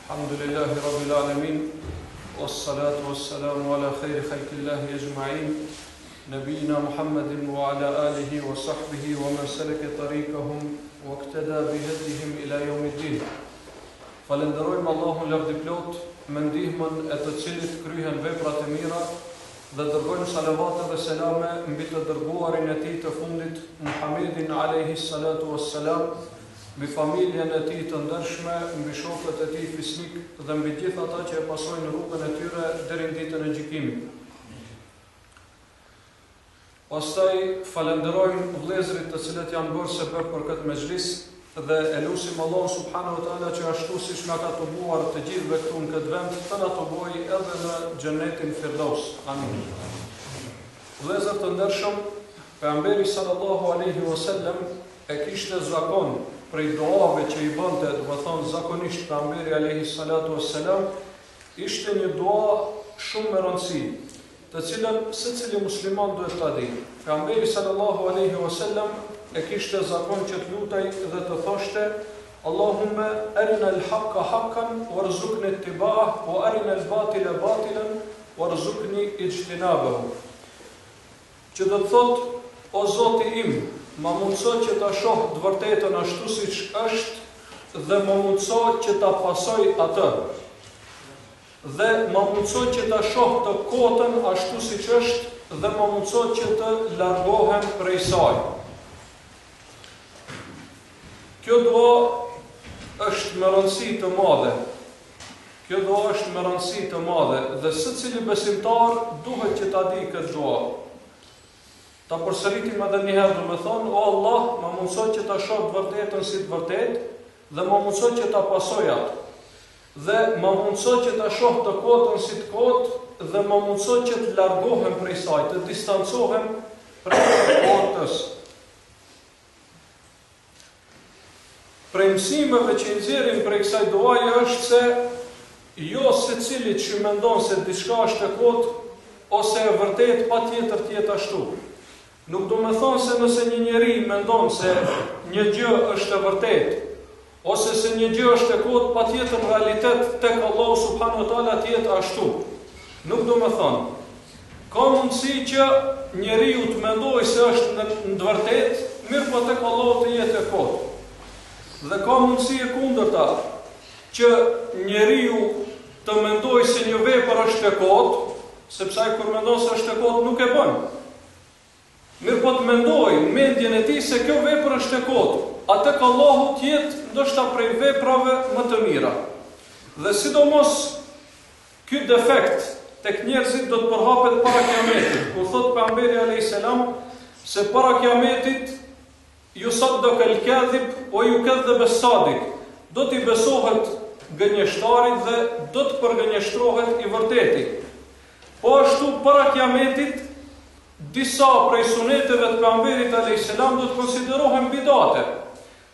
الحمد لله رب العالمين والصلاة والسلام على خير خلق الله أجمعين نبينا محمد وعلى آله وصحبه ومن سلك طريقهم واقتدى بهديهم إلى يوم الدين Falënderojmë Allahun lavdiplot, me ndihmën e të cilit kryhen veprat e mira dhe dërgojmë salavate dhe selame mbi të dërguarin e tij të fundit Muhammedin alejhi salatu was selam, mbi familjen e tij të ndershme, mbi shokët e tij fisnikë dhe mbi gjithë ata që e pasojnë rrugën e tyre deri në ditën e gjykimit. Pastaj falënderojmë vëllezërit të cilët janë bërë sebep për këtë mexhlis dhe e lusim Allahun subhanahu wa taala që ashtu siç na ka tubuar të gjithëve këtu në këtë vend, të na tubojë edhe në Xhennetin Firdaus. Amin. Vëllezër të ndershëm, pejgamberi sallallahu alaihi wasallam e kishte zakon prej duave që i bënte, domethënë zakonisht pejgamberi alaihi salatu wassalam ishte një dua shumë me rëndësi, të cilën secili musliman duhet ta dijë. Pejgamberi sallallahu alejhi o sellem e kishte zakon që të lutej dhe të thoshte, Allahumme arina al-haqqa haqqan warzuqni ittiba'ah wa arina al-batila batilan warzuqni ijtinabahu. Që do të thotë, O Zoti im, ma mundëso që ta shoh të vërtetën ashtu siç është dhe më mundëso që ta pasoj atë. Dhe ma mundëso që ta shoh të kotën ashtu siç është dhe ma mundëso që të largohem prej saj. Kjo dua është me rëndësi të madhe. Kjo dua është me rëndësi të madhe dhe secili besimtar duhet që ta dijë këtë dua. Ta përsëritim edhe një herë, domethënë, o Allah, ma mundëso që ta shoh të vërtetën si të vërtetë dhe ma mundëso që ta pasoj atë. Dhe ma mundëso që ta shoh të kotën si të kotë dhe ma mundëso që të largohem prej saj, të distancohem prej të kotës. Prej mësimeve që i nxjerrim prej kësaj duaje është se jo secili që mendon se diçka është e kotë ose e vërtetë patjetër të jetë ashtu. Nuk domethonë se nëse një njeri mendon se një gjë është e vërtetë Ose se një gjë është e kotë, patjetër në realitet tek Allahu subhanahu wa taala të jetë ashtu. Nuk domethonë. Ka mundësi që njeriu të mendojë se është në, në të vërtetë, mirëpo tek Allahu të jetë e kotë. Dhe ka mundësi e kundërta që njeriu të mendojë se një vepër është e kotë, sepse ai kur mendon se është e kotë nuk e bën. Mirëpo të mendojë në mendjen e tij se kjo vepër është e kotë, a tek Allahu të jetë ndoshta prej veprave më të mira. Dhe sidomos ky defekt tek njerëzit do të përhapet para Kiametit, kur thotë Pejgamberi alejhi selam se para Kiametit Yusaddaq al-kadhib wa yukadhab as-sadiq, do t'i besohet gënjeshtarit dhe do të përgënjeshtrohet i vërteti. Po ashtu para Kiametit Disa prej suneteve të Pejgamberit alejhi selam do të konsiderohen bidate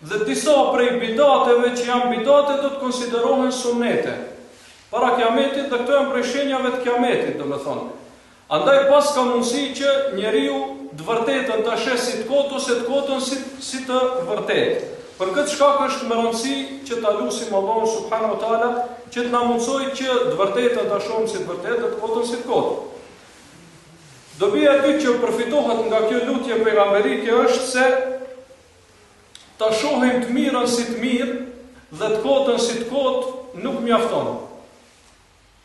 dhe disa prej bidateve që janë bidate do të konsiderohen sunnete. Para Kiametit dhe këto janë prej shenjave të Kiametit, domethënë. Andaj paska mundësi që njeriu të vërtetën ta sheh si të kotë ose të kotën si, si të vërtetë. Për këtë shkak është me rëndësi që ta lusim Allahun subhanahu wa taala që të na mundësojë që të vërtetën ta shohim si të vërtetë dhe të kotën si të kotë. Dobia e dytë që përfitohet nga kjo lutje pejgamberike është se ta shohim të mirën si të mirë dhe të kotën si të kotë nuk mjafton.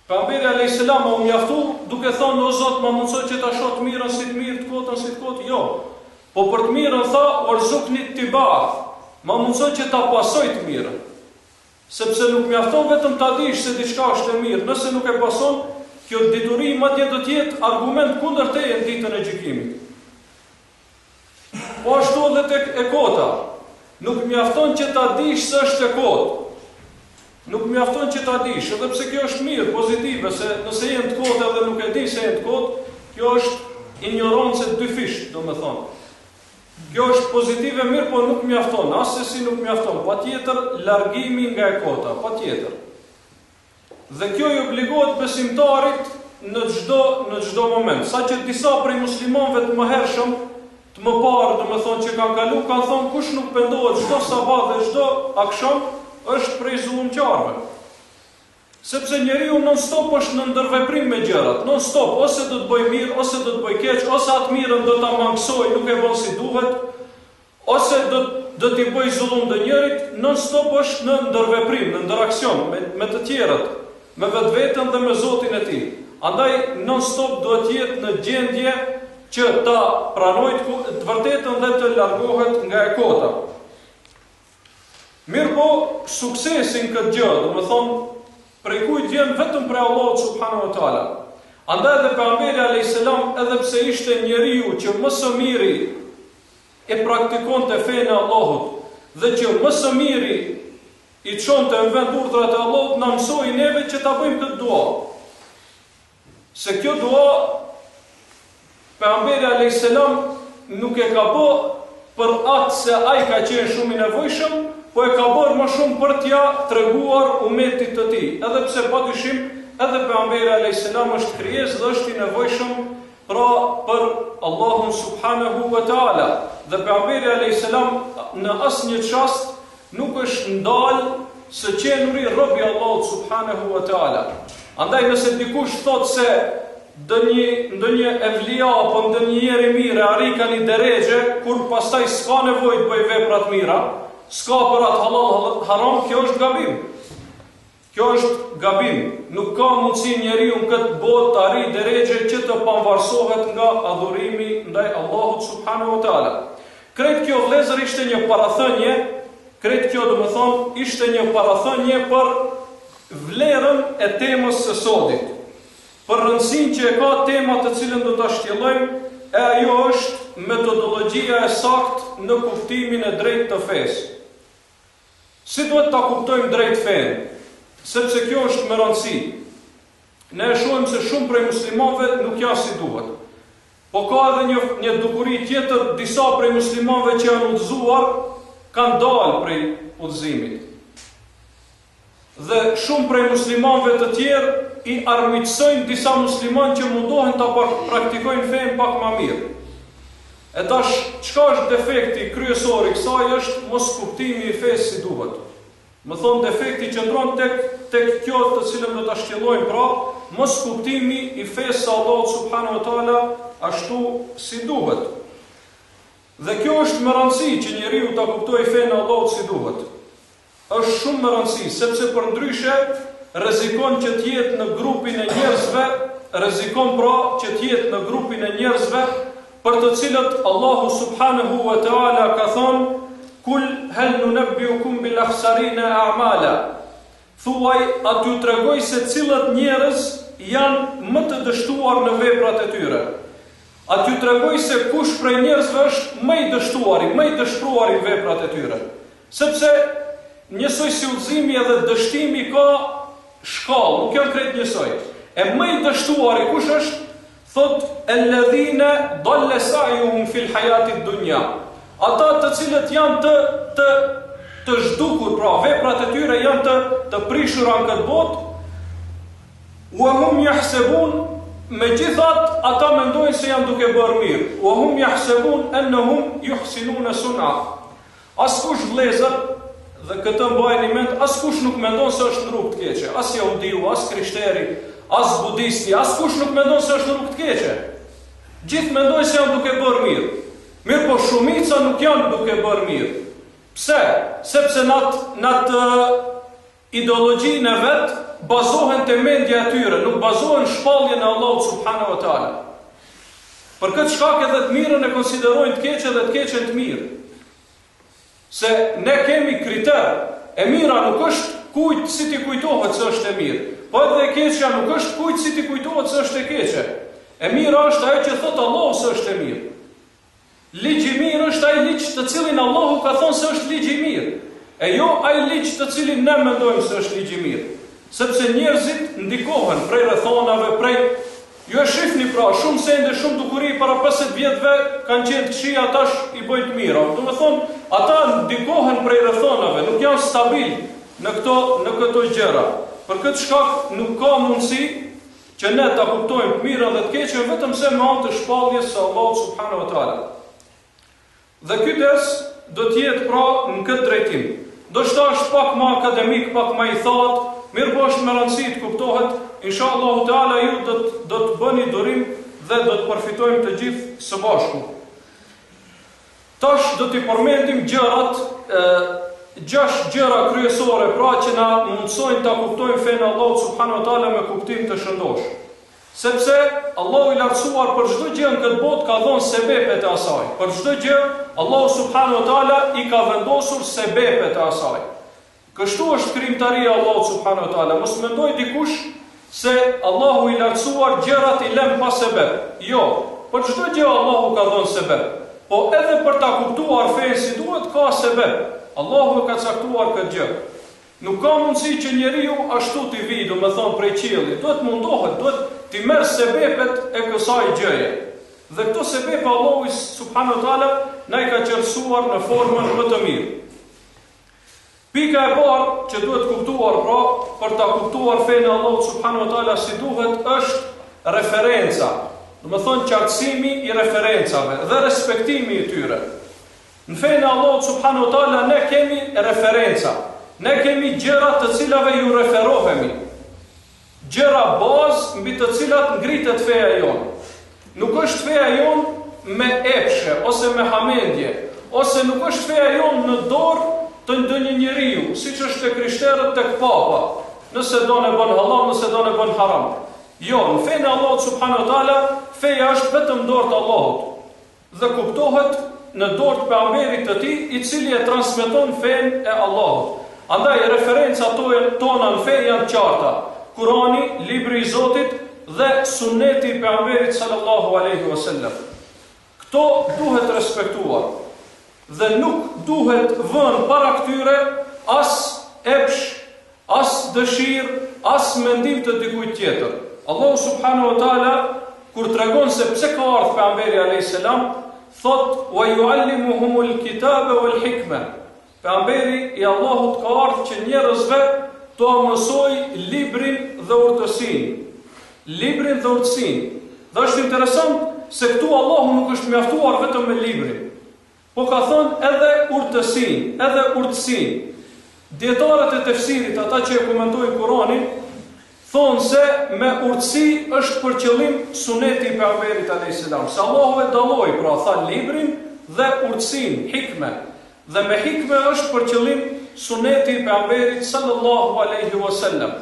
Pejgamberi alayhis salam u mjaftu duke thënë o Zot ma mundëso që ta shoh të mirën si të mirë, të kotën si të kotë, jo. Po për të mirën tha warzuqni ittiba'ah, ma mundëso që ta pasoj të mirën. Sepse nuk mjafton vetëm ta dish se diçka është e mirë, nëse nuk e pason, kjo dituri madje do të jetë argument kundër teje në ditën e gjykimit. Po ashtu edhe tek e kota, nuk mjafton që ta dish se është e kotë. Nuk mjafton që ta dish, edhe pse kjo është mirë, pozitive, se nëse je në të kotë edhe nuk e di se je në të kotë, kjo është injorancë e dyfishtë, domethënë. Kjo është pozitive mirëpo nuk mjafton, assesi nuk mjafton, patjetër largimi nga e kota, patjetër. Dhe kjo i obligohet besimtarit në çdo në çdo moment, saqë disa prej muslimanëve të mëhershëm, të më parë, domethënë që kanë kalu, kanë thonë kush nuk pendohet çdo sabah dhe çdo aksham është prej zullumqarëve. Sepse njeriu non stop është në ndërveprim me gjërat, non stop ose do të bëjë mirë, ose do të bëjë keq, ose atë mirën do ta mangësojë, nuk e bën si duhet, ose do do t'i bëjë zullum ndonjërit, non stop është në ndërveprim, në ndëraksion me me të tjerët, me vetveten dhe me Zotin e tij. Andaj non stop duhet të jetë në gjendje që ta pranojë të vërtetën dhe të largohet nga e kota. Mirëpo, suksesi në këtë gjë, domethonë, prej kujt vjen vetëm prej Allahut subhanahu wa taala. Andaj edhe pejgamberi alayhis salam edhe pse ishte njeriu që më së miri e praktikonte fenë e Allahut dhe që më së miri i çonte në vend urdhrat e Allahut, na mësoi neve që ta bëjmë këtë dua. Se kjo dua Pejgamberi alayhis salam nuk e ka bë për atë se ai ka qenë shumë i nevojshëm, po e ka bërë më shumë për t'ia treguar umetit të tij, edhe pse padyshim edhe pejgamberi alayhis salam është krijesë dhe është i nevojshëm pra për Allahun subhanahu wa taala. Dhe pejgamberi alayhis salam në asnjë çast Nuk është ndalë së qenuri rob i Allahut subhanehu wa teala. Andaj nëse dikush thotë se ndonjë ndonjë evlia apo ndonjë njeri i mirë e arrika një derexhe kur pastaj s'ka nevojë të bëjë vepra të mira, s'ka për atë hallall haram, kjo është gabim. Kjo është gabim. Nuk ka mundësi njeriu në këtë botë të arrijë derexhe që të pamvarësohet nga adhurimi ndaj Allahut subhanahu wa taala. Krejt kjo vëllezër ishte një parathënie, krejt kjo domethonë ishte një parathënie për vlerën e temës së sodit. Për rëndësinë që e ka tema të cilën do ta shtjellojmë, e ajo është metodologjia e saktë në kuptimin e drejtë të fesë. Si duhet ta kuptojmë drejt fenë? Sepse kjo është me rëndësi. Ne e shohim se shumë prej muslimanëve nuk janë si duhet. Po ka edhe një një dukuri tjetër, disa prej muslimanëve që janë udhëzuar kanë dalë prej udhëzimit. Dhe shumë prej muslimanëve të tjerë i armiqësojnë disa muslimanë që mundohen ta praktikojnë fenë pak ma mirë. E tash, çka është defekti kryesor i kësaj është moskuptimi i fesë si duhet. Domethonë defekti qëndron tek tek kjo të cilën do ta shtjellojmë pra, moskuptimi i fesë së Allahut subhanahu wa taala ashtu si duhet. Dhe kjo është me rëndësi që njeriu ta kuptojë fenë e Allahut si duhet. Është shumë me rëndësi, sepse përndryshe rrezikon që të jetë në grupin e njerëzve, rrezikon pra që të jetë në grupin e njerëzve për të cilët Allahu subhanahu wa taala ka thënë Kul hel nunebbiukum bil akhsarina a'mala. Thuaj, a t'ju tregoj se cilët njerëz janë më të dështuar në veprat e tyre? A t'ju tregoj se kush prej njerëzve është më i dështuari, më i dëshpëruari në veprat e tyre? Sepse njësoj si udhëzimi edhe dështimi ka shkallë, nuk janë krejt njësoj. E më i dështuari kush është? Thot alladhina dalla sa'yuhum fil hayati dunya. Ata të cilët janë të të të zhdukur, pra veprat e tyre janë të të prishura në këtë botë, wa hum yahsebun, megjithatë ata mendojnë se janë duke bërë mirë. Wa hum yahsebun annahum yuhsinuna sun'a. Askush vëllezër, dhe këtë mbajeni mend, askush nuk mendon se është në rrugë të keqe, as jehudiu, as krishteri, as budisti, askush nuk mendon se është në rrugë të keqe. Gjithë mendojnë se janë duke bërë mirë. Mirëpo shumica nuk janë duke bërë mirë. Pse? Sepse në atë në atë ideologjinë e vet bazohen te mendja e tyre, nuk bazohen në shpalljen e Allahut subhanahu wa taala. Për këtë shkak edhe të mirën e konsiderojnë të keqe dhe të keqen të mirë. Se ne kemi kriter, e mira nuk është kujt si t'i kujtohet se është e mirë, po edhe e keqja nuk është kujt si t'i kujtohet se është e keqe. E mira është ajo që thotë Allahu se është e mirë. Ligj i mirë është ai ligj të cilin Allahu ka thënë se është ligj i mirë, e jo ai ligj të cilin ne mendojmë se është ligj i mirë. Sepse njerëzit ndikohen prej rrethanave, prej Ju e shihni pra, shumë sende, shumë dukuri para 50 vjetëve kanë qenë të këqija, tash i bëjnë të mira. Domethonë, ata ndikohen prej rrethanave, nuk janë stabil në këto në këto gjëra. Për këtë shkak nuk ka mundësi që ne ta kuptojmë të mirën dhe të keqen vetëm se me anë të shpalljes së Allahut subhanahu wa taala. Dhe ky ders do të jetë pra në këtë drejtim. Ndoshta është pak më akademik, pak më i thatë, mirëpo është me rëndësi të kuptohet, insha Allahu Teala ju do të do të bëni durim dhe do të përfitojmë të gjithë së bashku. Tash do t'i përmendim gjërat, gjashtë gjëra kryesore, pra që na mundësojnë ta kuptojmë fenë e Allahut subhanahu wa taala me kuptim të shëndoshë. Sepse Allahu i Lartësuar për çdo gjë në këtë botë ka dhënë sebepet e asaj. Për çdo gjë Allahu subhanahu wa taala i ka vendosur sebepet e asaj. Kështu është krijimtaria e Allahut subhanahu wa taala. Mos mendojë dikush se Allahu i Lartësuar gjërat i lën pa sebep. Jo, për çdo gjë Allahu ka dhënë sebep. Po edhe për ta kuptuar fenë si duhet ka sebep. Allahu e ka caktuar këtë gjë. Nuk ka mundësi që njeriu ashtu t'i vijë, domethënë prej qiellit, duhet të mundohet, duhet t'i merr sebepet e kësaj gjëje. Dhe këto sebepe Allahu subhanahu wa taala na i ka qartësuar në formën më të mirë. Pika e parë që duhet kuptuar pra për ta kuptuar fenë e Allahut subhanahu wa taala si duhet është referenca, domethënë qartësimi i referencave dhe respektimi i tyre. Në fenë e Allahut subhanahu wa taala ne kemi referenca. Ne kemi gjëra të cilave ju referohemi. Gjëra bazë mbi të cilat ngritet feja jonë. Nuk është feja jonë me epshe ose me hamendje, ose nuk është feja jonë në dorë të ndonjë njeriu, siç është te krishterët tek papa, nëse don e bën hallall, nëse don e bën haram. Jo, në fenë e Allahut subhanahu wa taala feja është vetëm në dorë të Allahut. Dhe kuptohet në dorë të Pejgamberit të Tij, i cili e transmeton fenë e Allahut. Andaj referencat tona në fe janë të qarta, Kurani, libri i Zotit dhe Sunneti i Pejgamberit sallallahu alejhi ve sellem. Këto duhet respektuar dhe nuk duhet vënë para këtyre as epsh, As dëshirë, as mendim të dikujt tjetër. Allahu subhanahu wa taala kur tregon se pse ka ardhur pejgamberi alayhis salam, thotë wa yuallimuhumul kitabe wal hikme. Pejgamberi i Allahut ka ardhur që njerëzve t'ua mësojë librin dhe urtësinë. Librin dhe urtësinë. Dhe është interesant se këtu Allahu nuk është mjaftuar vetëm me librin. Po ka thënë edhe urtësinë, edhe urtësinë. Dijetarët e tefsirit, ata që e komentojnë Kuranin, thonë se me urtësi është për qëllim suneti i pejgamberit alayhis salam. Se Allahu e dalloi, pra tha librin dhe urtësinë, hikme. Dhe me hikme është për qëllim suneti i pejgamberit sallallahu alaihi wasallam.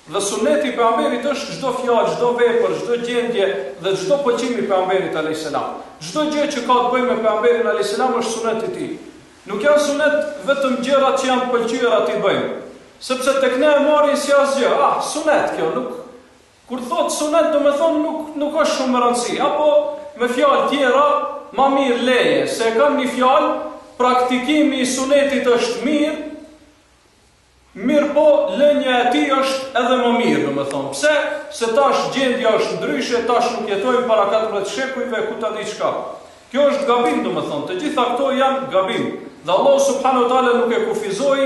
Dhe sunneti i Pejgamberit është çdo fjalë, çdo vepër, çdo gjendje dhe çdo pëlqim i Pejgamberit alejhi selam. Çdo gjë që ka të bëjë me Pejgamberin alejhi selam është sunnet i tij. Nuk janë sunnet vetëm gjërat që janë të pëlqyera t'i bëjmë. Sepse tek ne e marrin si asgjë, ah, sunnet kjo, nuk kur thotë sunnet domethënë nuk nuk është shumë me rëndësi, apo me fjalë tjera, ma mirë leje, se e kanë një fjalë, praktikimi i sunnetit është mirë, Mirëpo, lënia e tij është edhe më mirë, domethënë. Pse? Se tash gjendja është ndryshe, tash nuk jetojmë para 14 shekujve, ku ta di çka. Kjo është gabim, domethënë, të gjitha këto janë gabim. Dhe Allahu subhanahu wa taala nuk e kufizoi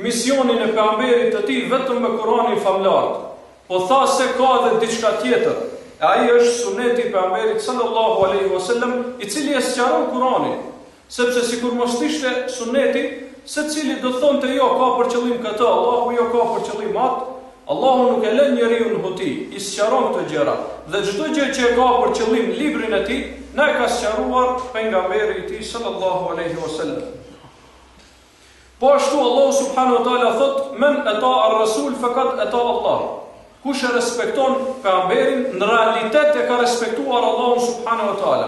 misionin e pejgamberit të tij vetëm me Kuranin famëlartë. Po tha se ka edhe diçka tjetër, e ai është suneti i pejgamberit sallallahu alaihi wasallam, i cili e sqaron Kuranin. Sepse sikur mos të ishte Sunneti, secili do të thonte jo ka për qëllim këtë, Allahu jo ka për qëllim atë, Allahu nuk e lë njeriun në huti, i sqaron këto gjëra, dhe çdo gjë që e ka për qëllim librin e tij, na e ka sqaruar pejgamberi i tij sallallahu alejhi wa sellem. Po ashtu Allahu subhanahu wa taala thotë men ata ar-rasul faqad ata Allah. Kush e respekton pejgamberin, në realitet e ka respektuar Allahun subhanahu wa taala.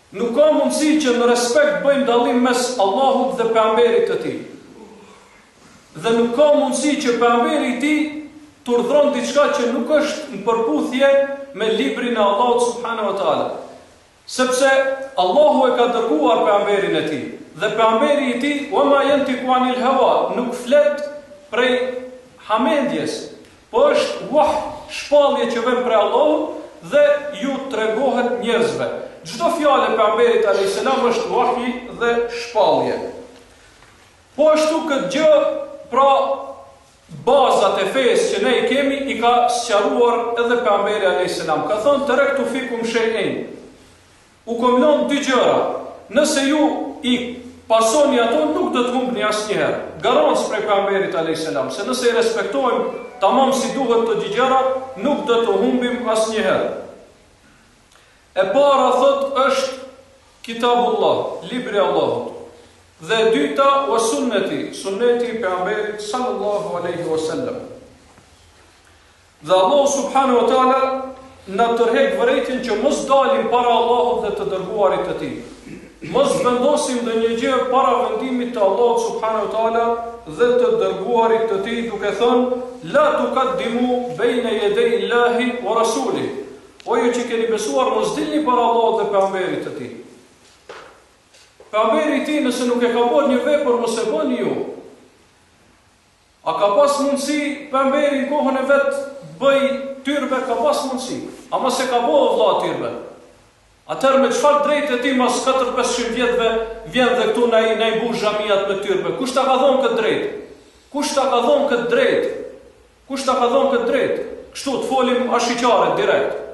Nuk ka mundësi që në respekt bëjmë dallim mes Allahut dhe Pejgamberit të Tij. Dhe nuk ka mundësi që Pejgamberi i Tij të urdhëron diçka që nuk është në përputhje me librin e Allahut subhanahu wa taala. Sepse Allahu e ka dërguar pejgamberin e tij dhe pejgamberi i tij wa ma yantiqu anil hawa nuk flet prej hamendjes, Po është wah, shpallje që vjen prej Allahut dhe ju tregohet njerëzve. Çdo fjalë e pejgamberit alayhis salam është wahji dhe shpallje. Po ashtu këtë gjë, pra bazat e fesë që ne i kemi i ka sqaruar edhe pejgamberi alayhis salam. Ka thënë terektu fikum shay'in. U kom lënë dy gjëra. Nëse ju i. pasoni ato nuk do të humbni asnjëherë. Garancë prej pejgamberit alayhis salam se nëse i respektojmë tamam si duhet këto dy gjëra, nuk do të humbim asnjëherë. E para thot është Kitabullah, libri i Allahut. Dhe e dyta wa sunneti, sunneti i pejgamberit sallallahu alaihi wasallam. Dhe Allahu subhanahu wa taala na tërheq vërejtjen që mos dalim para Allahut dhe të dërguarit të tij. Mos vendosim ndonjë gjë para vendimit të Allahut subhanahu wa taala dhe të dërguarit të tij duke thënë la tuqaddimu bejne jedej Allahi wa rasulih. O ju që keni besuar mos dilni para Allahut dhe pejgamberit të tij. Pejgamberi i tij nëse nuk e ka bërë një vepër mos e bëni ju. A ka pas mundësi pejgamberi në kohën e vet të bëj tyrbe ka pas mundësi. Ama s'e ka bo o vlla tyrbe. Atëherë me çfarë drejte ti mas 4-500 vjetëve vjen dhe këtu na i na i mbush xhamiat me tyrbe. Kush ta ka dhonë këtë drejtë? Kush ta ka dhonë këtë drejtë? Kush ta ka dhonë këtë drejtë? Kështu të folim ashiqare direkt.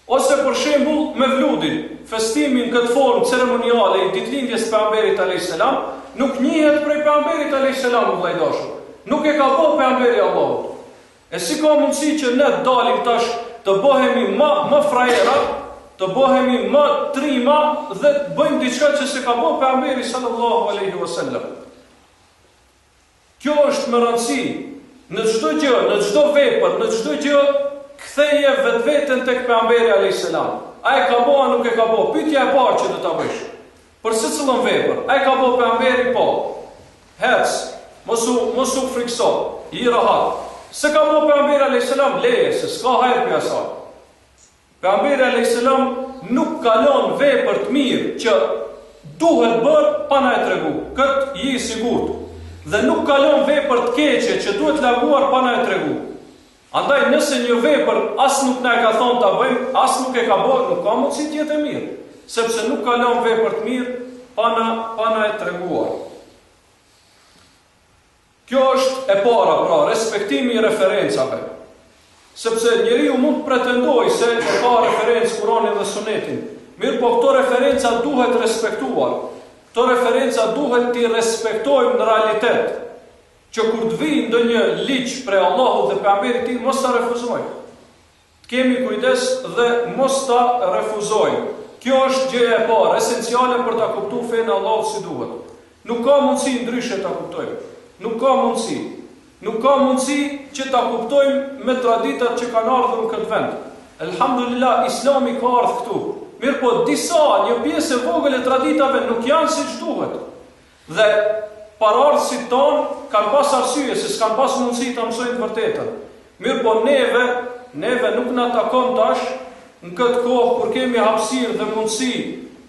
Ose për shembull Mevludin, festimi në këtë formë ceremoniale i ditëlindjes së Pejgamberit alejhi selam, nuk njihet prej Pejgamberit alejhi selam o vëlla i dashur. Nuk e ka bo Pejgamberi i Allahut. E si ka mundësi që ne të dalim tash të bëhemi ma më frajera, të bëhemi më trima dhe të bëjmë diçka që s'e ka bo Pejgamberi sallallahu alejhi wasallam. Kjo është me rëndësi, në çdo gjë, në çdo vepër, në çdo gjë ktheje vetveten tek pejgamberi alayhis salam. A e ka bo a nuk e ka bo? Pyetja e parë që do ta bësh. Për secilën vepër, a e ka bo pejgamberi? Po. Hec, mos u mos u frikso, ji rahat. S'e ka bo pejgamberi alayhis salam, leje se s'ka hajr prej asaj. Pejgamberi alejhi selam nuk ka lënë vepër të mirë që duhet bërë pa na e tregu, këtë ji i sigurt. Dhe nuk ka lënë vepër të keqe që duhet larguar pa na e tregu. Andaj nëse një vepër as nuk na e ka thonë ta bëjmë, as nuk e ka bërë, nuk ka mundësi të jetë e mirë, sepse nuk ka lënë vepër të mirë pa na pa na e treguar. Kjo është e para, pra, respektimi i referencave. Sepse njeriu mund të pretendojë se e ka referencë Kuranin dhe Sunetin, mirëpo këto referenca duhet respektuar. Këto referenca duhet t'i respektojmë në realitet, që kur të vijë ndonjë ligj prej Allahut dhe pejgamberit të tij, mos ta refuzojmë. Të kemi kujdes dhe mos ta refuzojmë. Kjo është gjëja e parë, esenciale për ta kuptu fenë e Allahut si duhet. Nuk ka mundësi ndryshe ta kuptojmë. Nuk ka mundësi. Nuk ka mundësi që ta kuptojmë me traditat që kanë ardhur në këtë vend. Elhamdulillah, Islami ka ardhur këtu. Mirëpo disa, një pjesë e vogël e traditave nuk janë siç duhet. Dhe paraardhësit tanë kanë pas arsye se s'kanë pas mundësi ta mësojnë të vërtetën. Mirëpo neve, neve nuk na takon tash, në këtë kohë kur kemi hapësirë dhe mundësi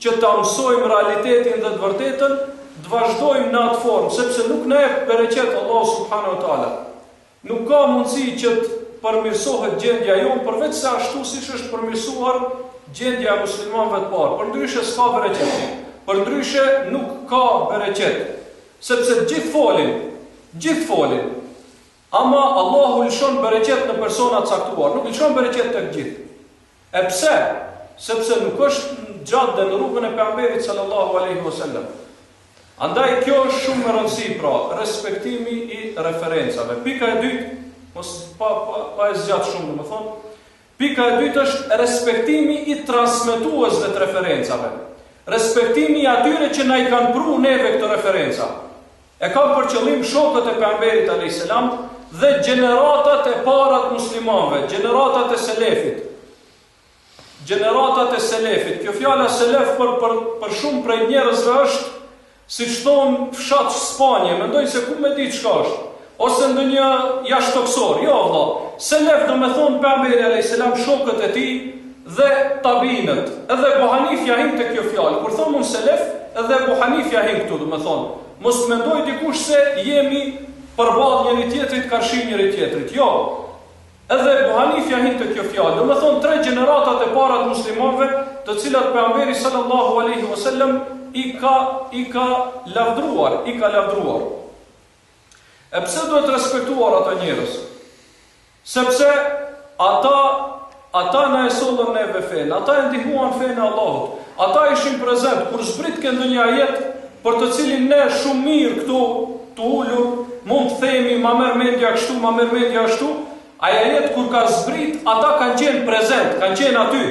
që ta mësojmë realitetin dhe të vërtetën, të vazhdojmë në atë formë, sepse nuk na jep bereqet Allahu subhanahu wa taala. Nuk ka mundësi që të përmirësohet gjendja jonë përveç se ashtu siç është përmirësuar gjendja e muslimanëve të parë. Përndryshe s'ka bereqet. Përndryshe nuk ka bereqet. Sepse të gjithë folin, gjithë folin. Ama Allahu lëshon bereqet në persona të caktuar, nuk lëshon bereqet tek gjithë. E pse? Sepse nuk është në xhadë dhe në rrugën e pejgamberit sallallahu alaihi wasallam. Andaj kjo është shumë me rëndësi pra, respektimi i referencave. Pika e dytë, mos pa pa, pa e zgjat shumë, domethënë, pika e dytë është respektimi i transmetuesve të referencave. Respektimi i atyre që na i kanë pru neve këto referenca. E kam për qëllim shokët e pejgamberit alayhis salam dhe gjeneratat e para të muslimanëve, gjeneratat e selefit. Gjeneratat e selefit. Kjo fjala selef për për për shumë prej njerëzve është siç thonë fshat Spanje, mendojnë se ku me di çka është, ose ndonjë jashtëtoksor. Jo vëlla. Selef do me thonë pejgamberi alayhis salam shokët e tij dhe tabiinët. Edhe Ebu Hanifja hin te kjo fjalë. Kur thom unë selef, edhe Ebu Hanifja hin këtu, do me thonë. Mos të mendojë dikush se jemi përballë njëri tjetrit, karshi njëri tjetrit. Jo. Edhe Ebu Hanifja hin te kjo fjalë, domethënë tre gjeneratat e para të muslimanëve, të cilat pejgamberi sallallahu alaihi wasallam i ka i ka lavdruar, i ka lavdruar. E pse duhet respektuar ata njerëz? Sepse ata ata na e sollën neve fenë, ata e ndihmuan fenë e Allahut. Ata ishin prezent kur zbritke ndonjë ajet. për të cilin ne shumë mirë këtu të ulur mund të themi ma merr mendja kështu, ma merr mendja ashtu, ai ajet kur ka zbrit, ata kanë qenë prezent, kanë qenë aty.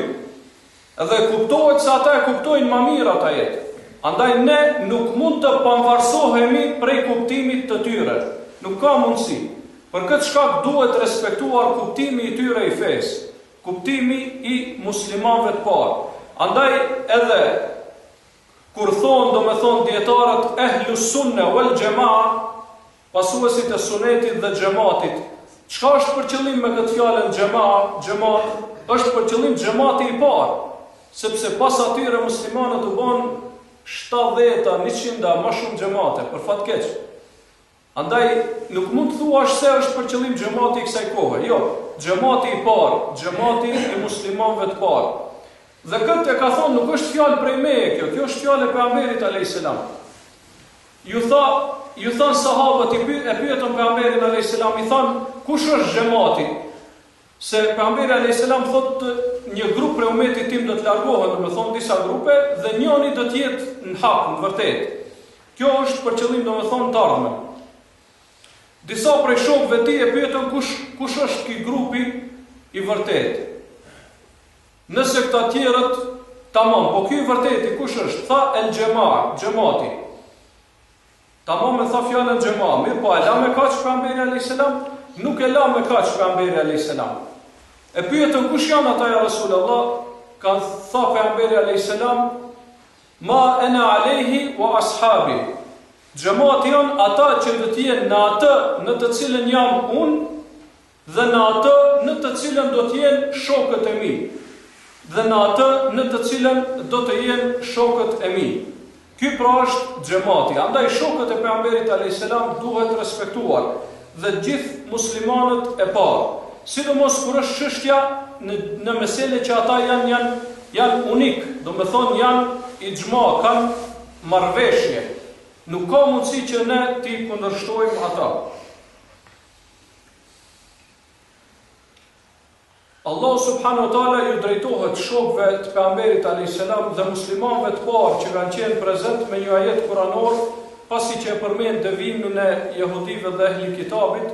Dhe kuptohet se ata e kuptojnë ma mirë atë ajet. Andaj ne nuk mund të pamvarësohemi prej kuptimit të tyre. Nuk ka mundësi. Për këtë shkak duhet respektuar kuptimi i tyre i fesë, kuptimi i muslimanëve të parë. Andaj edhe kur thonë, domethonë dijetarët ehlu sunne wal xhemaa, Pasuesit e Sunetit dhe Xhematit. Çka është për qëllim me këtë fjalën xhema, xhemat? Është për qëllim xhemati i parë, sepse pas atyre muslimanët u bënë 70-a, 100-a, ma shumë xhemate, për fat keq. Andaj nuk mund të thuash se është për qëllim xhemati i kësaj kohe. Jo, xhemati i parë, xhemati i muslimanëve të parë. Dhe këtë e ka thonë, nuk është fjalë prej meje kjo, kjo është fjalë e pejgamberit alayhis salam. Ju tha, ju thanë sahabët, i py, e pyetën pejgamberin alayhis salam, i thanë, kush është xhemati? Se pejgamberi alayhis salam thotë një grup prej umetit tim do të largohen, domethonë disa grupe dhe njëri do të jetë në hak, në vërtetë. Kjo është për qëllim domethonë të ardhmen. Disa prej shokëve të tij e pyetën kush kush është ky grupi i vërtetë. Nëse këta tjerët, tamam, po ky i vërteti kush është? Tha el xhema, xhemati. Tamam e tha fjalën xhema, mirëpo e la me kaq pejgamberi alayhis salam? Nuk e la me kaq pejgamberi alayhis salam. E pyetën kush janë ata ja Rasulullah? Ka tha pejgamberi alayhis salam, ma ana alayhi wa ashabi. Xhemati janë ata që do të jenë në atë në të cilën jam unë Dhe në atë në të cilën do të jenë shokët e mi. Dhe në atë në të cilën do të jenë shokët e mi. Ky pra është xhemati. Andaj shokët e Pejgamberit alejhi selam duhet respektuar dhe gjithë muslimanët e parë. Sidomos kur është çështja në në mesele që ata janë janë janë unik, domethonë janë ixhma, kanë marrëveshje. Nuk ka mundësi që ne t'i kundërshtojmë ata. Allahu subhanahu wa taala ju drejtohet shokëve të pejgamberit alayhis salam dhe muslimanëve të parë që kanë qenë prezent me një ajet kuranor, pasi që e përmend devijimin e jehudive dhe ehli kitabit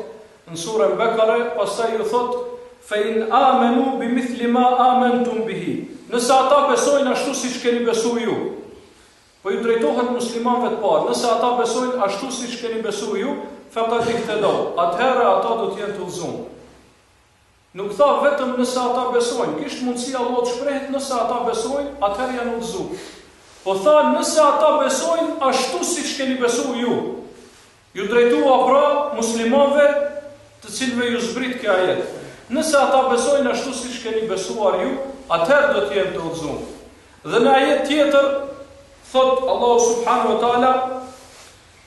në suren Bekare, pastaj ju thotë fe in amenu bi mithli ma amantum bihi. Nëse ata besojnë ashtu siç keni besu ju, Po ju drejtohet muslimanëve të parë, nëse ata besojnë ashtu siç keni besu ju, faqad ihtadaw, atëherë ata do të jenë të udhëzuar. Nuk tha vetëm nëse ata besojnë, kishte mundësi Allahu të shprehet nëse ata besojnë, atëherë janë udhëzu. Po tha nëse ata besojnë ashtu siç keni besu ju. Ju drejtua pra muslimanëve të cilëve ju zbrit ky ajet. Nëse ata besojnë ashtu siç keni besuar ju, atëherë do të jenë të udhëzuar. Dhe në ajet tjetër thot Allahu subhanahu wa taala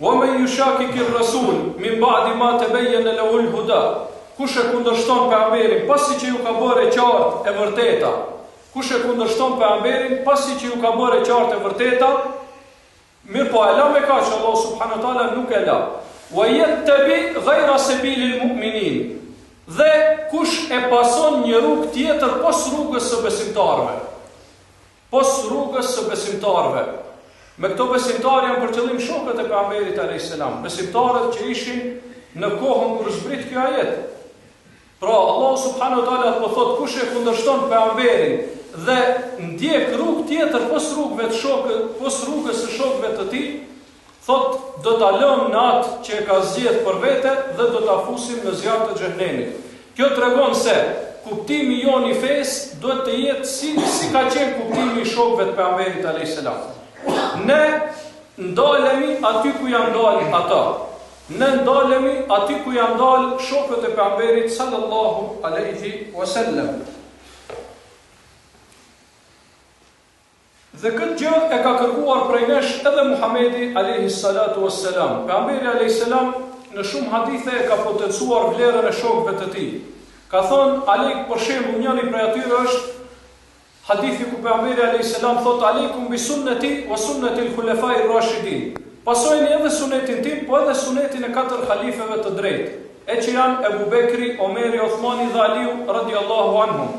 Wa men yushakiki ar-rasul min ba'di ma tabayyana lahu al-huda. Kush e kundërshton pejgamberin pasi që ju ka bërë e qartë e vërteta? Kush e kundërshton pejgamberin pasi që ju ka bërë e qartë e vërteta? Mirëpo e la me kaq Allahu subhanahu wa taala nuk e la. Wa yattabi ghayra sabilil mu'minin. Dhe kush e pason një rrugë tjetër pos rrugës së besimtarëve. Pos rrugës së besimtarëve. Me këto besimtarë janë për qëllim shokët e pejgamberit alayhis salam, besimtarët që ishin në kohën kur zbrit ky ajet. Pra, Allahu subhanahu wa taala po thotë kush e kundërshton pejgamberin dhe ndjek rrugë tjetër pos rrugëve të shokë, pos rrugës së shokëve të tij, thotë do ta lëmë në atë që e ka zgjedh për vete dhe do ta fusim në zjarr të xhehenemit. Kjo tregon se kuptimi jonë i fesë duhet të jetë si si ka qenë kuptimi i shokëve të pejgamberit alayhis salam. Ne ndalemi aty ku janë ndalë ata. Ne ndalemi aty ku janë ndalë shokët e Pejgamberit sallallahu alejhi wasallam. Dhe këtë gjë e ka kërkuar prej nesh edhe Muhamedi alejhi salatu wassalam. Pejgamberi alejhi selam në shumë hadithe e ka potencuar vlerën e shokëve të tij. Ka thënë alejk për shembull njëri prej atyre është Hadithi ku Pejgamberi alejhi selam thotë Alejkum bi sunneti wa sunneti al-khulefai ar-rashidin. Pasojeni edhe sunetin tim, po edhe sunetin e katër halifeve të drejtë, e që janë Ebu Bekri, Omeri, Othmani dhe Aliu radiallahu anhum.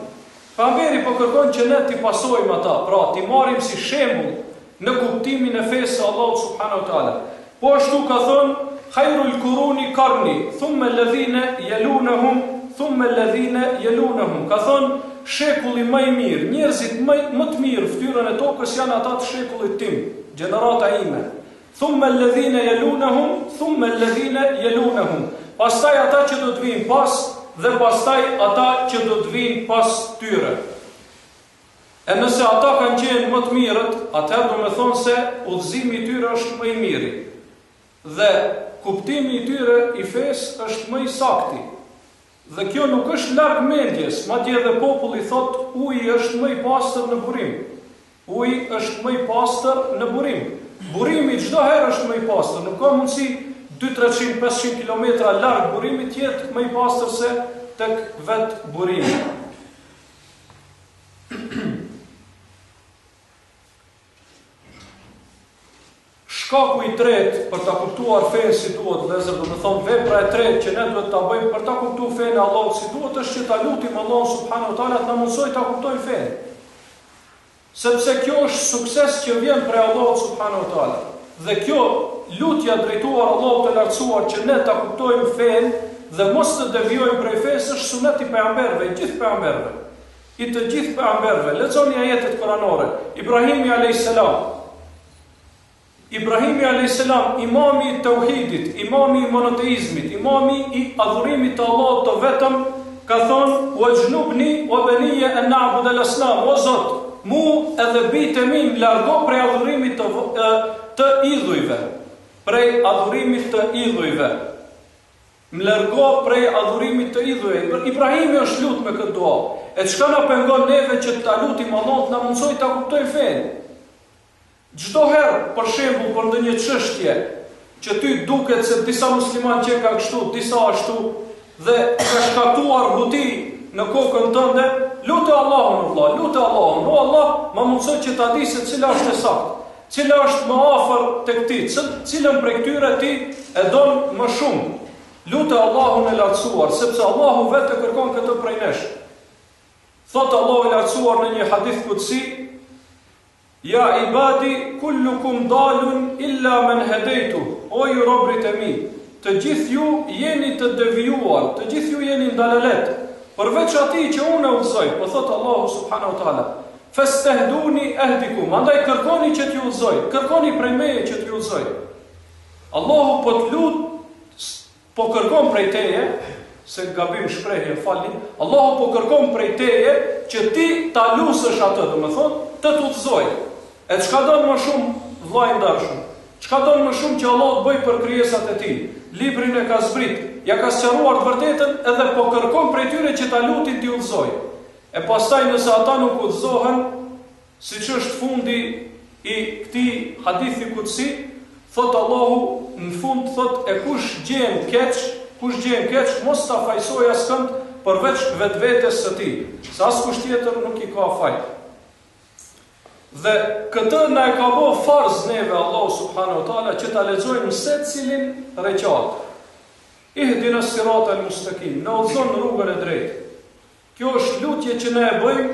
Pejgamberi po kërkon që ne t'i pasojmë ata, pra t'i marrim si shembull. Në kuptimin e fesë së Allahut subhanahu wa taala. Po ashtu ka thënë, Khairul kuruni karni, thumme ledhine jelunehum, thumme ledhine jelunehum. Ka thënë, shekulli më i mirë, njerëzit më më të mirë fytyrën e tokës janë ata të shekullit tim, gjenerata ime. Thumme ledhine jelunehum, thumme ledhine jelunehum. Pastaj ata që do të vijnë pas dhe pastaj ata që do të vijnë pas tyre. E nëse ata kanë qenë më të mirët, atëherë do me thonë se udhëzimi i tyre është më i miri. Dhe kuptimi i tyre i fesë është më i sakti. Dhe kjo nuk është larg mendjes, madje edhe populli thotë uji është më i pastër në burim. Uji është më i pastër në burim. Burimi çdo herë është më i pastër, nuk ka mundësi 2, 300, 500 kilometra larg burimit të jetë më i pastër se tek vetë burimi. Shkaku i tretë për ta kuptuar fenë si duhet, vëllezër, domethonë vepra e tretë që ne duhet ta bëjmë për ta kuptuar fenë e Allahut si duhet është që ta lutim Allahun subhanahu wa taala të na mundësojë ta kuptojmë fenë. Sepse kjo është sukses që vjen prej Allahut subhanahu wa taala. Dhe kjo lutja drejtuar Allahut të Lartësuar që ne ta kuptojmë fenë dhe mos të devijojmë prej fesë është sunet i pejgamberëve, i gjithë pejgamberëve. I të gjithë pejgamberëve. Lexoni ajetet kuranore. Ibrahimi alayhis salam Ibrahimi alejhi selam, imami i teuhidit, imami i monoteizmit, imami i adhurimit të Allahut të vetëm, ka thonë, Wajnubni wa beniye en na'bud al asnam, o Zot, mu edhe bijtë e mi më largo prej adhurimit të, të idhujve, prej adhurimit të idhujve. Më largo prej adhurimit të idhujve. Ibrahimi është lut me këtë dua. E çka na pengon neve që ta lutim Allahun të na mundësojë ta kuptojmë fenë? Çdo herë, për shembull, për ndonjë çështje që ty duket se disa muslimanë qenkan kështu, disa ashtu dhe ka shkaktuar huti në kokën tënde, lute Allahun o vëlla, lute Allahun, o Allah, më mundëso që ta di se cila është e saktë, cila është më afër tek ti, cilën prej këtyre ti e don më shumë. Lute Allahun e lartësuar, sepse Allahu vetë e kërkon këtë prej nesh. Thotë Allahu i lartësuar në një hadith kudsi, Ja ibadi kullukum dalun illa men hedejtu, o ju robërit e mi, të gjithë ju jeni të devijuar, të gjithë ju jeni në dalalet, përveç atij që unë e udhëzoj, po thotë Allahu subhanahu wa taala, festehduni ehdikum, andaj kërkoni që t'ju udhëzoj, kërkoni prej meje që t'ju udhëzoj. Allahu po të lut Po kërkon prej teje, se gabim shprehje, falni, Allahu po kërkon prej teje që ti ta lusësh atë, domethonë, të të udhëzojë. E çka don më shumë, vëlla i ndershëm? Çka don më shumë që Allahu të bëjë për krijesat e tij? Librin e ka zbrit, ja ka sqaruar të vërtetën edhe po kërkon prej tyre që ta lutin t'i udhëzojë. E pastaj nëse ata nuk udhëzohen, Siç është fundi i këtij hadithi kudsi, thotë Allahu në fund thotë e kush gjen keq, kush gjen keq mos ta fajësojë askënd përveç vetvetes së tij, se askush tjetër nuk i ka faj. Dhe këtë na e ka bo farz neve Allahu subhanahu wa taala që ta lexojmë në secilin reqat. Ihdina sirata al-mustaqim, na udhëzo në rrugën e drejtë. Kjo është lutje që ne e bëjmë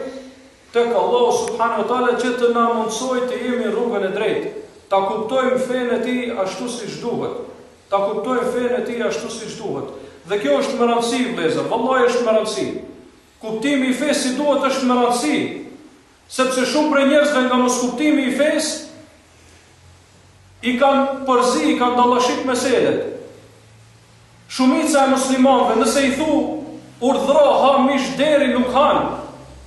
tek Allahu subhanahu wa taala që të na mundësojë të jemi në rrugën e drejtë, ta kuptojmë fenë e Tij ashtu siç duhet, ta kuptojmë fenë e Tij ashtu siç duhet. Dhe kjo është me rëndësi vëllezër, vallahi është me rëndësi. Kuptimi i fesë si duhet është me rëndësi, sepse shumë prej njerëzve nga moskuptimi i fesë i kanë përzi, i kanë dallashit meselet. Shumica e muslimanëve nëse i thu urdhro ha mish derri nuk han,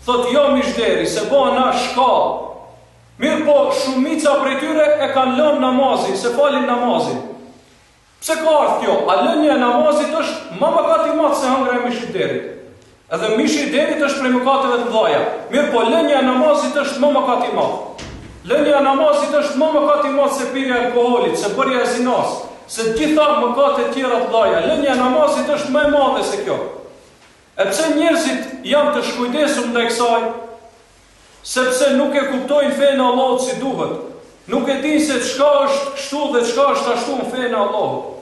thotë jo mish derri se bona shka. Mirëpo shumica prej tyre e kanë lënë namazin, s'e falin namazin. Pse ka ardhë kjo? A lënia e namazit është ma mëkat i madh se hëngra e mishit derrit. Edhe mishi i derrit është prej mëkateve të mëdha. Mirëpo lënia e namazit është më mëkat i madh. Lënia e namazit është më mëkat i madh se pirja e alkoholit, se bërja e zinas, se të gjitha mëkatet tjera të mëdha. Lënia e namazit është më e madhe se kjo. E pse njerëzit janë të shkujdesur ndaj kësaj? Sepse nuk e kuptojnë fenë e Allahut si duhet. Nuk e dinë se çka është kështu dhe çka është ashtu në fenë e Allahut.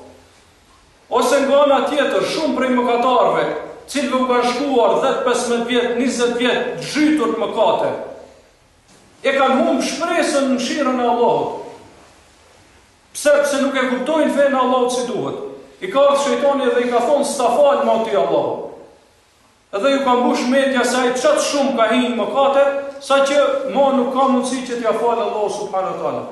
Ose nga ana tjetër, shumë prej mëkatarëve, cilëve u kanë shkuar 10, 15 vjet, 20 vjet të zhytur në mëkate. E kanë humb shpresën në mëshirën e Allahut. Pse? Pse nuk e kuptojnë fenë e Allahut si duhet. I ka ardhë shejtani dhe i ka thonë s'ta fal ma ty Allahu. Edhe ju ka mbush mendja se ai qaq shumë ka hi në mëkate, saqë ma nuk ka mundësi që t'ia falë Allahu subhanahu wa taala.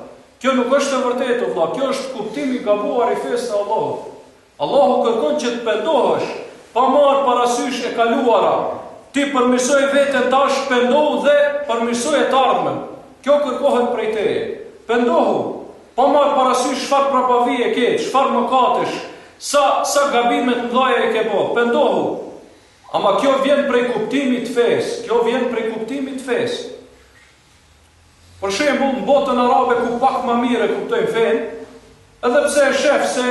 Kjo nuk është e vërtetë, o vlla, kjo është kuptim i gabuar i fesë së Allahut. Allahu kërkon që të pendohesh, pa marrë parasysh e kaluara. Ti përmirësoje veten tash, pendohu dhe përmirësoje të ardhmen. Kjo kërkohet prej teje. Pendohu, pa marrë parasysh çfarë prapavije ke, çfarë mëkatesh, sa sa gabime të mëdha i ke bo. Pendohu. Ama kjo vjen prej kuptimit të fesë, kjo vjen prej kuptimit të fesë. Për shembull, në botën arabe ku pak më mirë e kuptojnë fenë, edhe pse e shef se,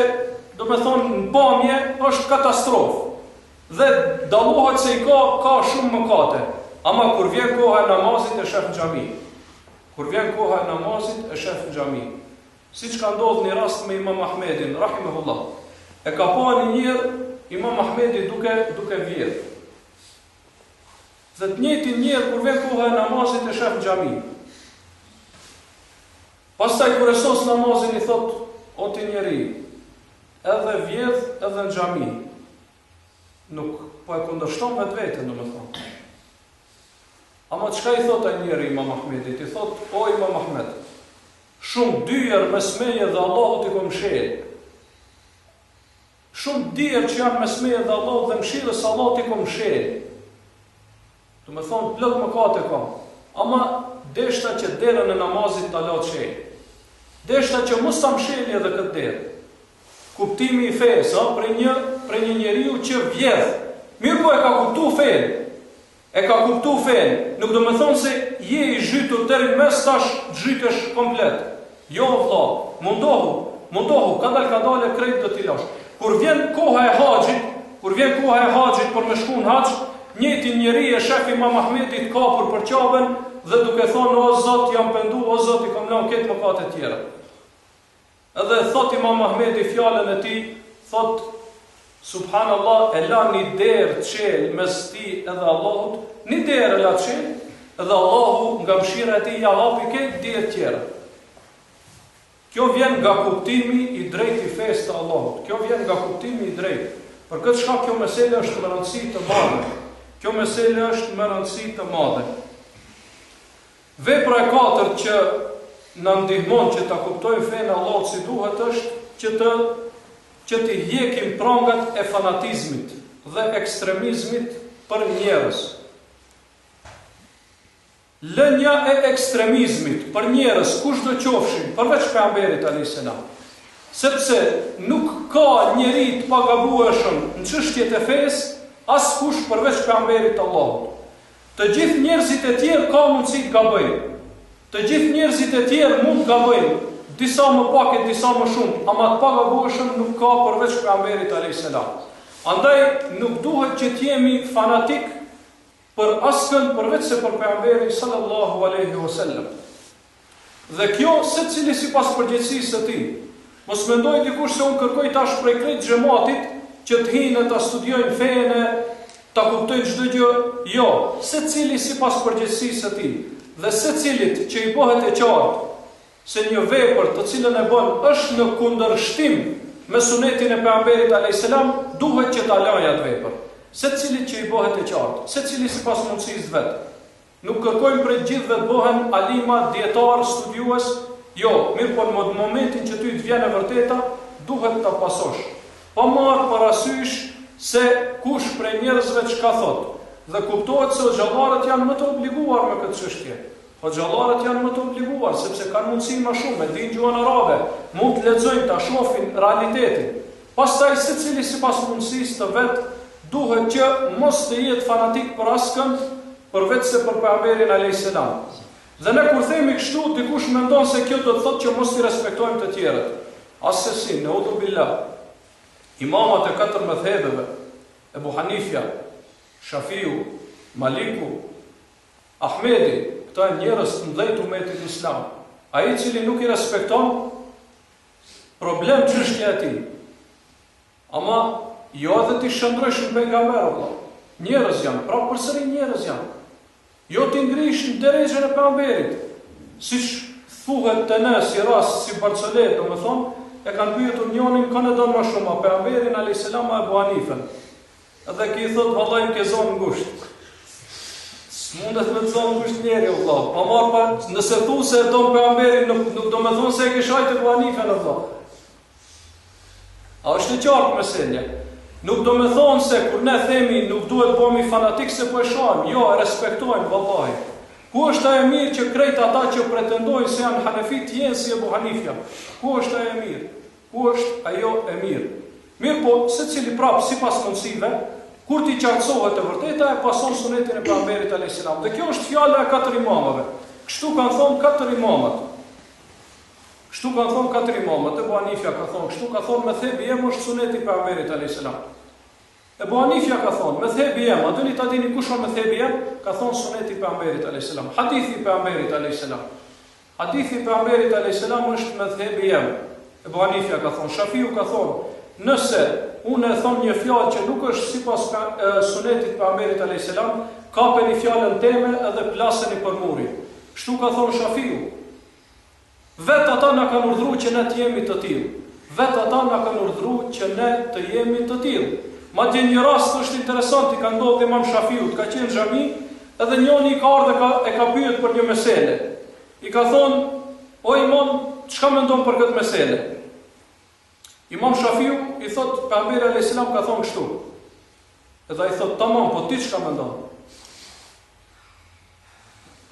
domethonë, në pamje është katastrofë dhe dallohet se i ka ka shumë mëkate, ama kur vjen koha e namazit e shef në xhami. Kur vjen koha e namazit e shef në xhami. Siç ka ndodhur një rast me Imam Ahmedin, rahimehullah. E ka pa një njeri Imam Ahmedi duke duke vjedh. Dhe të njëjtin njeri kur vjen koha e namazit e shef në xhami. Pastaj kur e sos namazin i thot, o ti njeri, edhe vjedh edhe në xhami. Nuk po e kundërshton vetveten, domethonë. Ama çka i thot ai njeri Imam Ahmedit? I thot, o Imam Ahmed, shumë dyer mes meje dhe Allahut i kom mshel. Shumë dyer që janë mes meje dhe Allahut dhe mëshirës së Allahut i kom mshel. Domethonë, plot mëkate kam. Ama deshta që derën e namazit ta la çel. Deshta që mos ta msheli edhe këtë derë. Kuptimi i fesë, a, prej një, prej një njeriu që vjedh. Mirëpo e ka kuptu fenë. E ka kuptu fenë, nuk do me thonë se je i zhytur deri në mes tash të zhytesh komplet. Jo o vlla, mundohu, mundohu, kadal kadale krejt do t'i lash. Kur vjen koha e haxhit, kur vjen koha e haxhit për me shku në haxh, njëjtin njeri e shef Imam Ahmedi të kapur për Qaben dhe duke thonë o Zot jam pendu, o Zot i kam lanë krejt mëkatet tjera. Edhe thot Imam Ahmedi fjalën e tij, thot Subhanallah e la një derë çel mes tij edhe Allahut, një derë e la çel, edhe Allahu nga mëshira e tij ja hapi krejt dyert tjera. Kjo vjen nga kuptimi i drejtë i fesë të Allahut. Kjo vjen nga kuptimi i drejtë. Për këtë shkak kjo mesele është me rëndësi të madhe. Kjo mesele është me rëndësi të madhe. Vepra e katërt që na ndihmon që ta kuptojmë fenë e Allahut si duhet është që të që t'i hjekim prangat e fanatizmit dhe ekstremizmit për njerëz. Lënia e ekstremizmit për njerëz kushdo qofshin përveç pejgamberit alejhi selam. Sepse nuk ka njeri të pagabueshëm në çështjet e fesë askush përveç pejgamberit të Allahut. Të gjithë njerëzit e tjerë ka mundësi të gabojnë. Të gjithë njerëzit e tjerë mund të gabojnë, disa më pak e disa më shumë, ama të pagabueshëm nuk ka përveç Pejgamberit alejhi selam. Andaj nuk duhet që të jemi fanatik për askënd përveç se për Pejgamberin sallallahu alejhi o sellem. Dhe kjo secili sipas përgjegjësisë së tij. Mos mendojë dikush se unë kërkoj tash prej krejt xhematit që të hyjnë e ta studiojnë fenë e ta kuptojnë çdo gjë, jo, secili sipas përgjegjësisë së tij. Dhe secilit që i bëhet e qartë se një vepër të cilën e bën është në kundërshtim me sunetin e pejgamberit alejhi selam, duhet që ta lajë atë vepër. Secilit që i bëhet e qartë, secili sipas mundësisë së vet. Nuk kërkojmë prej të gjithëve të bëhen alima, dijetarë, studiues, jo, mirëpo në momentin që ty të vjen e vërteta, duhet ta pasosh, pa marrë parasysh se kush prej njerëzve çka thotë. Dhe kuptohet se hoxhallarët janë më të obliguar me këtë çështje. Hoxhallarët janë më të obliguar, sepse kanë mundësi më shumë, e dinë gjuhën arabe, mund të lexojnë, ta shohin realitetin. Pastaj secili sipas mundësisë të vet duhet që mos të jetë fanatik për askënd përveçse për Pejgamberin alejhi selam. Dhe ne kur themi kështu, dikush mendon se kjo do të thotë që mos t'i respektojmë të tjerët. Assesi, neudhu billah. Imamat e katër medhhebeve, Ebu Hanifja, Shafiu, Maliku, Ahmedi, këta janë njerëz të mëdhenj të umetit islam. Ai i cili nuk i respekton, problem çështja e tij. Ama jo edhe t'i shndërrojsh në pejgamber o vlla. Njerëz janë, prapë përsëri njerëz janë. Jo t'i ngrish në derexhen e pejgamberit. Siç thuhet te ne si rast, si barcoletë, domethonë, e kanë pyetur njonin kënd e don ma shumë, a pejgamberin alayhis salam a Ebu Hanifen. Edhe ky i thotë vallai më ke zonë ngusht. S'mundet me të zonë ngusht njeri o vlla. Pa marr pa, nëse thu se e don pejgamberin, nuk nuk do me thonë se e ke shajt Ebu Hanifen o vlla. A është e qartë meselja? Nuk do me thonë se kur ne themi nuk duhet bëhemi fanatik se po e shajmë, jo, e respektojmë, vallahi. Ku është ajo e mirë që krejt ata që pretendojnë se janë hanefi të jenë si Ebu Hanifja? Ku është ajo e mirë? Ku është ajo e mirë? Mirëpo, secili prapë sipas mundësive, kur t'i qartësohet e vërteta e pason sunetin e pejgamberit alayhis salam. Dhe kjo është fjala e katër imamëve. Kështu kanë thonë katër imamët. Kështu kanë thonë katër imamët, Ebu Hanifja ka thonë kështu, ka thonë medhhebi jem është suneti i pejgamberit alayhis salam. Ebu Hanifja ka thonë, medhhebi jem, a doni ta dini kush është medhhebi jem? Ka thonë suneti i pejgamberit alayhis salam, hadithi i pejgamberit alayhis salam. Hadithi i pejgamberit alayhis salam është medhhebi jem. Ebu Hanifja ka thonë, Shafiu ka thonë, nëse unë e thom një fjalë që nuk është sipas sunetit pejgamberit alayhis salam, kapeni fjalën teme edhe plaseni për muri. Kështu ka thonë Shafiu. Vetë ata na kanë urdhru që ne të jemi të tillë. Vetë ata na kanë urdhru që ne të jemi të tillë. Madje një rast është interesant i ka ndodhur Imam Shafiut, ka qenë në xhami, edhe njoni i ka ardhur e ka e ka pyet për një mesele. I ka thonë, o imam, çka mendon për këtë mesele? Imam Shafiu i thot, pejgamberi alayhis salam ka thonë kështu. Edhe ai thot, tamam, po ti çka mendon?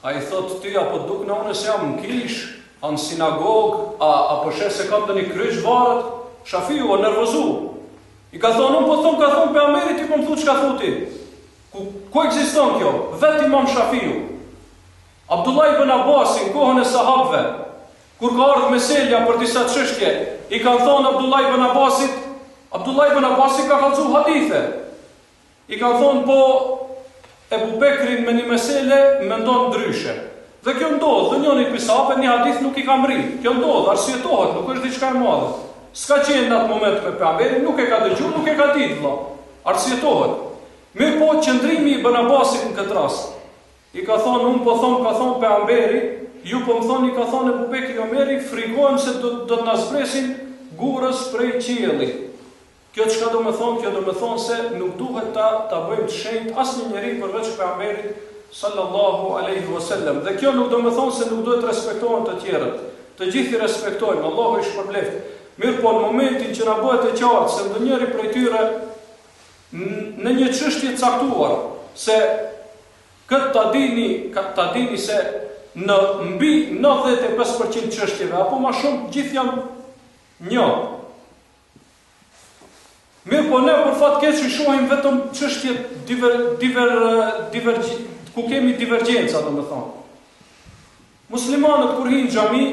Ai thotë, Ty a po dukna unë se jam në kishë, a në sinagogë, a, a po sheh se kam ndonjë kryq varet? Shafiu u nervozu. I ka thonë, unë po thom, ka thonë pejgamberi, ti po më thu çka thu ti. Ku, ku ekziston kjo? Vetë imam Shafiu. Abdullah ibn Abbasi në kohën e sahabëve, kur ka ardhur meselja për disa çështje, i kanë thonë Abdullah ibn Abbasit, Abdullah ibn Abbasi ka kallzu hadithe. I kanë thonë po Ebu Bekri me një mesele mendon ndryshe. Dhe kjo ndodh, dhe njëri prej sahabëve një hadith nuk i ka mrri. Kjo ndodh, arsyetohet, nuk është diçka e madhe. S'ka qenë në atë moment me pejgamberin, nuk e ka dëgju, nuk e ka ditë vëlla. Arsyetohet. Mirëpo qëndrimi i Ibn Abbasit në këtë rast, i ka thonë, unë po thom, ka thonë pejgamberi, ju po më thoni ka thonë Ebu Bekri Omeri, frikohem se do, do të na zbresin gurës prej qiellit. Kjo çka do me thonë? Kjo do me thonë se nuk duhet ta ta bëjmë të shenjtë asnjë njeri përveç pejgamberit sallallahu alaihi wasallam. Dhe kjo nuk do me thonë se nuk duhet të respektohen të tjerët. Të gjithë i respektojmë, Allahu i shpërbleftë. Mirëpo në momentin që na bëhet e qartë se ndonjëri prej tyre në një çështje të caktuar se këtë ta dini, ta dini se në mbi 95% çështjeve apo më shumë gjithë janë një. Mirëpo ne për fat keq i shohim vetëm çështjet diver, diver, diver, ku kemi divergjenca, domethonë. Muslimanët kur hinë xhami,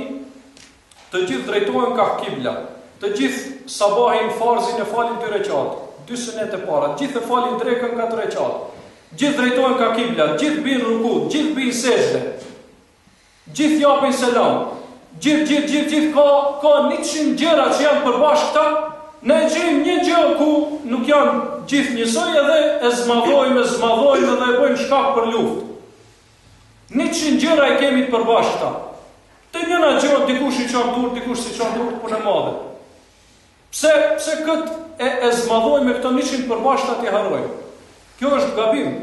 të gjithë drejtohen kah kibla. Të gjithë sabahin farzin e falin dy reqat, dy sunet e para, të gjithë e falin drekën katër reqat. Gjithë drejtohen kah kibla, gjithë binë ruku, gjithë binë sexhde. Gjithë japin selam. Gjithë, gjithë, gjithë, gjithë ka ka 100 gjëra që janë përbashkëta. Ne gjejmë një gjë ku nuk janë gjithë njësoj edhe e zmadhojmë, e zmadhojmë edhe e bëjmë shkak për luftë. 100 gjëra i kemi të përbashkëta. Te njëna gjë dikush i çon durt, dikush s'i çon durt, punë e madhe. Pse, pse këtë e, e zmadhojmë me këto 100 përbashkëta t'i harrojmë? Kjo është gabim.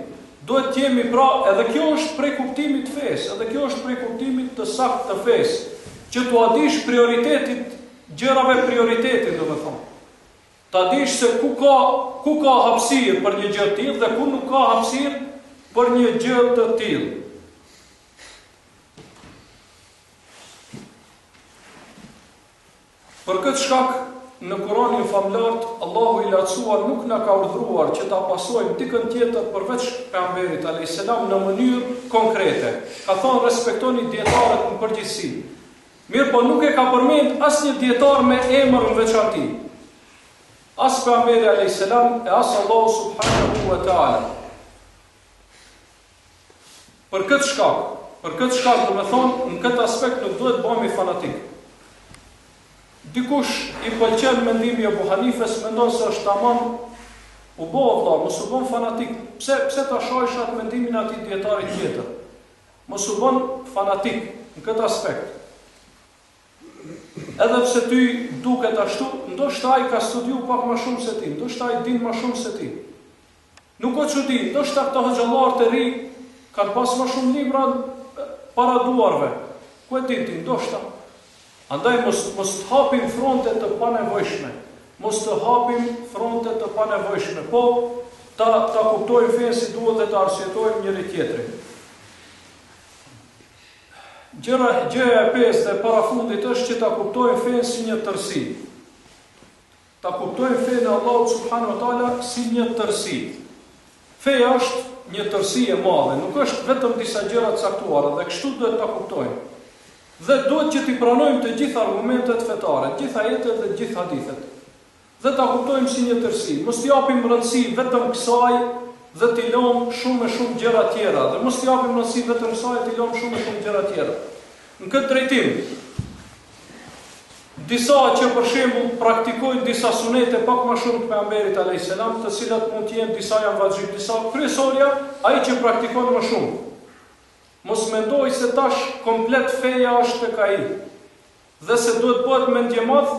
Duhet të jemi pra, edhe kjo është prej kuptimit të fesë, edhe kjo është prej kuptimit të saktë të fesë, që t'ua dish prioritetit, gjërave prioritetin, domethonë. Ta dish se ku ka, ku ka hapësirë për një gjë të tillë dhe ku nuk ka hapësirë për një gjë të tillë. Për këtë shkak, në Kuranin Famëlartë, Allahu i Lartësuar nuk na ka urdhëruar që ta pasojmë dikën tjetër përveç Pejgamberit alejhi selam në mënyrë konkrete. Ka thënë respektoni dijetarët në përgjithësi. Mirëpo nuk e ka përmend asnjë dijetar me emër në veçanti. As Pejgamberi alejhi selam e as Allahu subhanahu wa taala. Për këtë shkak, për këtë shkak domethonë, në këtë aspekt nuk duhet bëhemi fanatik. Dikush i pëlqen mendimi i Ebu Hanifes, mendon se është tamam, u bo vëlla, mos u bën fanatik. Pse pse ta shajsh atë mendimin e atij dijetarit tjetër? Mos u bën fanatik. Në këtë aspekt. Edhe pse ty duket ashtu, ndoshta ai ka studiu pak ma shumë se ti, ndoshta ai din ma shumë se ti. Nuk o çudi, ndoshta këta hoxhallarë të ri kanë pas ma shumë libra para duarve. Ku e din ti, ndoshta. Andaj mos mos të hapim fronte të panevojshme. Mos të hapim fronte të panevojshme, po ta ta kuptojmë fenë si duhet dhe të arsyetojmë njëri tjetrin. Gjëra, gjëja e pestë dhe parafundit është që ta kuptojmë fenë si një tërësi. Ta kuptojmë fenë e Allahut subhanahu wa taala si një tërësi. Feja është një tërësi e madhe, nuk është vetëm disa gjëra të caktuara dhe kështu duhet ta kuptojmë. Dhe duhet që t'i pranojmë të gjitha argumentet fetare, të gjitha ajetet dhe të gjithë hadithet. Dhe ta kuptojmë si një tërësi. Mos t'i japim rëndësi vetëm kësaj dhe t'i lëmë shumë e shumë gjëra tjera dhe mos t'i japim rëndësi vetëm kësaj e t'i lëmë shumë e shumë gjëra tjera. Në këtë drejtim, disa që për shembull praktikojnë disa sunete pak më shumë të pejgamberit alayhis salam, të cilat mund të jenë disa janë vaxhib, disa kryesorja, ai që praktikon më shumë. Mos mendojë se tash komplet feja është tek ai. Dhe se duhet bëhet mendjemadh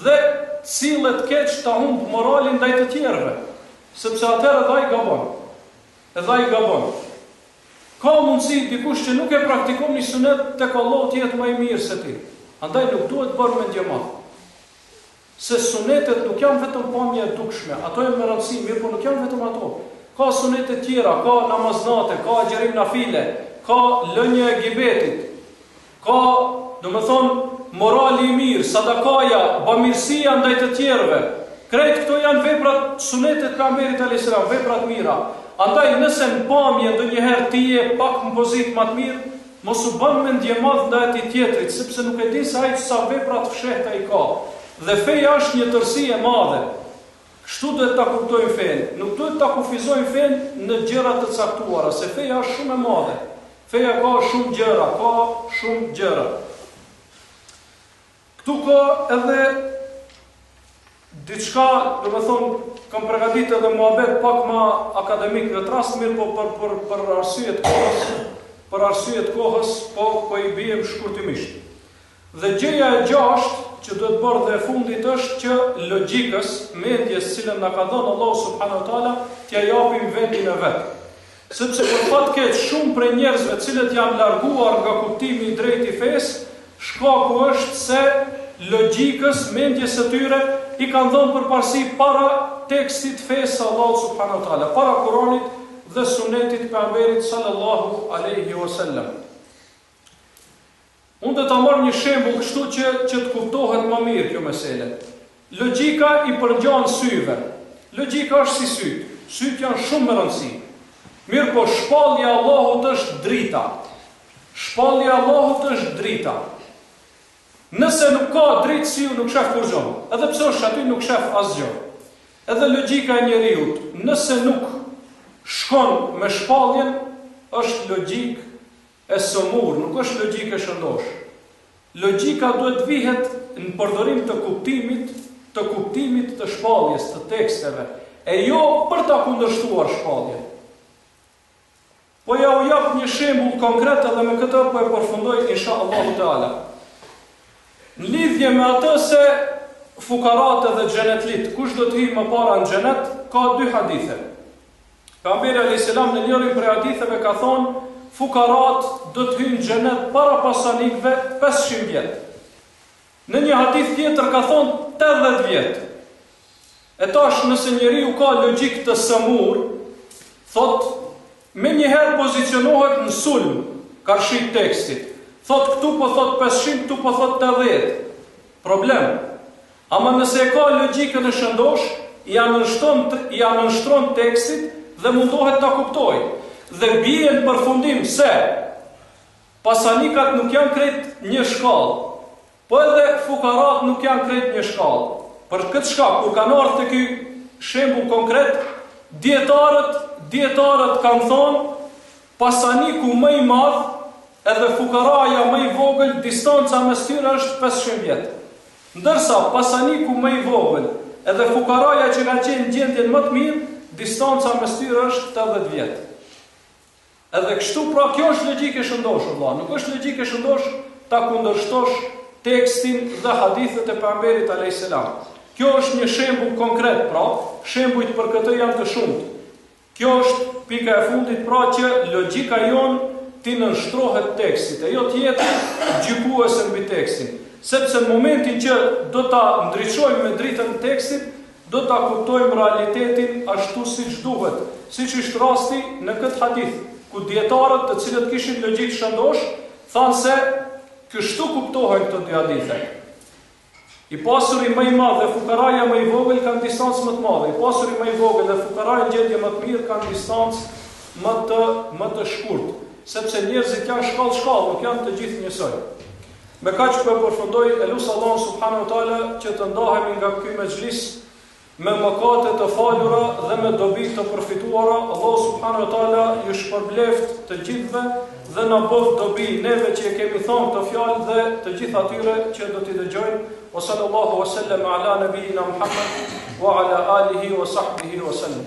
dhe të sillet keq ta humb moralin ndaj të tjerëve, sepse atëherë edhe ai gabon. Edhe ai gabon. Ka mundësi dikush që nuk e praktikon një sunet tek Allahu të jetë më i mirë se ti. Andaj nuk duhet bërë mendjemadh. Se sunetet nuk janë vetëm pamje e dukshme, ato janë me rëndësi, mirëpo nuk janë vetëm ato. Ka sunete tjera, ka namaz nate, ka agjërim nafile, ka lënie e gibetit, ka, domethënë, morali i mirë, sadakaja, bamirësia ndaj të tjerëve. Krejt këto janë veprat, sunetet e pejgamberit alayhis salam, vepra të mira. Andaj nëse në pamje ndonjëherë ti je pak në pozitë më të mirë, Mos u bën mendjemadh ndaj atij tjetrit, sepse nuk e di se ai sa vepra të fshehta i ka. Dhe feja është një tërësi e madhe. Kështu duhet ta kuptojmë fenë. Nuk duhet ta kufizojmë fenë në gjëra të caktuara, se feja është shumë e madhe. Feja ka shumë gjëra, ka shumë gjëra. Këtu ka edhe diçka, domethënë, kam përgatit edhe muhabet pak ma akademik në këtë rast, mirëpo për, për, për arsye të kohës, për arsye të kohës, po, po i bijem shkurtimisht. Dhe gjëja e gjashtë, që duhet bërë dhe e fundit është që logjikës, mendjes cilën na ka dhënë Allahu subhanahu wa taala, t'ia japim vendin e vet. Sepse për fat keq shumë prej njerëzve të cilët janë larguar nga kuptimi i drejtë i fesë, shkaku është se logjikës, mendjes së tyre, i kanë dhënë përparësi para tekstit të fesë së Allahut subhanahu wa taala, para Kuranit dhe Sunetit të Pejgamberit sallallahu alejhi wa sellem. Unë do ta marr një shembull kështu që që të kuptohet më mirë kjo mesele. Logjika i përngjan syve. Logjika është si sytë. Sytë janë shumë me rëndësi. Mirëpo shpallja e Allahut është drita. Shpallja e Allahut është drita. Nëse nuk ka dritë syu nuk shef kurrgjë. Edhe pse është aty nuk shef asgjë. Edhe logjika e njeriut, nëse nuk shkon me shpalljen, është logjikë E sëmurë, nuk është logjikë e shëndoshë. Logjika duhet të vihet në përdorim të kuptimit, të kuptimit të shpalljes, të teksteve, e jo për ta kundërshtuar shpalljen. Po ja u jap një shembull konkret edhe me këtë po e përfundoj insha Allahu teala. Në lidhje me atë se fukarat edhe xhenetlit, kush do të hyjë më para në xhenet, ka dy hadithe. Pejgamberi alejhi selam në njërin prej haditheve ka thonë, Fukarat do të hyjnë në xhenet para pasanikëve 500 vjet. Në një hadith tjetër ka thonë 80 vjet. E tash nëse njeriu ka logjikë të sëmurë, thotë menjëherë pozicionohet në sulm karshi tekstit. Thotë këtu po thotë 500, këtu po thotë 80. Problem. Ama nëse e ka logjikën e shëndoshë, ia nënshton ia nënshtron tekstit dhe mundohet ta kuptojë. Dhe bie në përfundim se pasanikat nuk janë krejt një shkallë, po edhe fukarat nuk janë krejt një shkallë. Për këtë shkak, kur kanë ardhur te ky shembull konkret, dijetarët dijetarët kanë thonë pasaniku më i madh edhe fukaraja më i vogël distanca mes tyre është 500 vjet. Ndërsa, pasaniku më i vogël, edhe fukaraja që ka qenë në gjendjen më të mirë, distanca mes tyre është 80 vjet. Edhe kështu pra kjo është logjikë e shëndoshë vëlla, nuk është logjikë e shëndoshë ta kundërshtosh tekstin dhe hadithet e pejgamberit alayhis salam. Kjo është një shembull konkret, pra, shembujt për këtë janë të shumtë. Kjo është pika e fundit pra që logjika jonë t'i nënshtrohet tekstit, e jo të jetë gjykuese mbi tekstin. Sepse në momentin që do ta ndriçojmë me dritën e tekstit, do ta kuptojmë realitetin ashtu siç duhet, siç është rasti në këtë hadith, ku dijetarët të cilët kishin logjikë të shëndoshë, thanë se kështu kuptohen këto dy hadithe. I pasuri më i madh dhe fukaraja më i vogël kanë distancë më të madhe. I pasuri më i vogël dhe fukaraja në gjendje më të mirë kanë distancë më të më të shkurtë, sepse njerëzit janë shkallë shkallë, nuk janë të gjithë njësoj. Me kaq po e përfundoj, e lus Allahun subhanahu wa taala që të ndahemi nga ky mexhlis me mëkate të falura dhe me dobi të përfituara, Allahu subhanahu wa taala ju shpërbleftë të gjithëve dhe na bëftë dobi neve që e kemi thënë këto fjalë dhe të gjithë atyre që do t'i dëgjojnë. Wa sallallahu wa sallam ala nabiyina Muhammad wa ala alihi wa sahbihi wa sallam.